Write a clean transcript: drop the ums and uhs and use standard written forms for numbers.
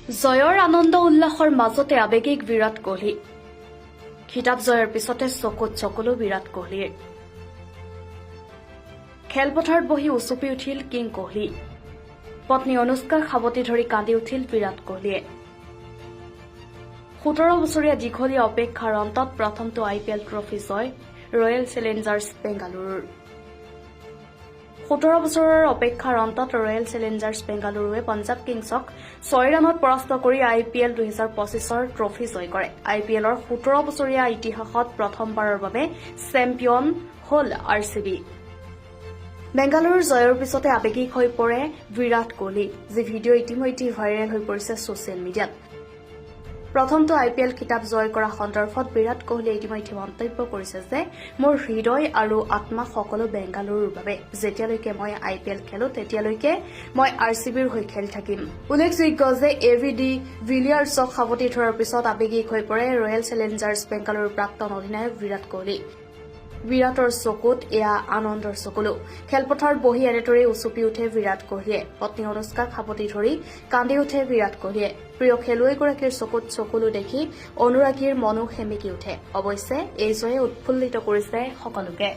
জয়ৰ আনন্দ উল্লাসৰ মাজতে আৱেগিক বিৰাট কোহলি। খিতাপ জয়ৰ পিছতে চকুত চকুলো বিৰাট কোহলিৰ। খেলপথাৰত বহি উচুপি উঠিল কিং কোহলি। পত্নী অনুষ্কাক সাৱটি ধৰি কান্দি উঠিল বিৰাট কোহলিয়ে। 17 বছৰীয়া দীঘলীয়া অপেক্ষাৰ অন্তত প্ৰথমটো আই পি এল ট্ৰফী জয় ৰয়েল চেলেঞ্জাৰ্ছ বেংগালুৰুৰ। 17 বছৰৰ অপেক্ষাৰ অন্তত ৰয়েল চেলেঞ্জাৰ্ছ বেংগালুৰুৱে পঞ্জাৱ কিংছক 6 ৰানত পৰাস্ত কৰি আই পি এল 2025ৰ ট্ৰফী জয় কৰে। আই পি এলৰ 17 বছৰীয়া ইতিহাসত প্ৰথমবাৰৰ বাবে চেম্পিয়ন হ'ল আৰ চি বি। বেংগালুৰুৰ জয়ৰ পিছতে আৱেগিক হৈ পৰে বিৰাট কোহলি, যি ভিডিঅ' ইতিমধ্যে ভাইৰেল হৈ পৰিছে ছ'চিয়েল মিডিয়াত। প্ৰথমটো আই পি এল খিতাপ জয় কৰা সন্দৰ্ভত বিৰাট কোহলিয়ে ইতিমধ্যে মন্তব্য কৰিছে যে মোৰ হৃদয় আৰু আত্মা সকলো বেংগালুৰুৰ বাবে। যেতিয়ালৈকে মই আই পি এল খেলো, তেতিয়ালৈকে মই আৰ চি বিৰ হৈ খেলি থাকিম। উল্লেখযোগ্য যে এ বি ডি ভিলিয়াৰ্ছক সাৱটি ধৰাৰ পিছত আৱেগিক হৈ পৰে ৰয়েল চেলেঞ্জাৰ্ছ বেংগালুৰুৰ প্ৰাক্তন অধিনায়ক বিৰাট কোহলি। বিৰাটৰ চকুত এয়া আনন্দৰ চকুলো। খেলপথাৰত বহি এনেদৰেই উচুপি উঠে বিৰাট কোহলিয়ে। পত্নী অনুষ্কাক সাৱটি ধৰি কান্দি উঠে বিৰাট কোহলিয়ে। প্ৰিয় খেলুৱৈগৰাকীৰ চকুত চকুলো দেখি অনুৰাগীৰ মনো সেমেকি উঠে। অৱশ্যে এই জয়ে উৎফুল্লিত কৰিছে সকলোকে।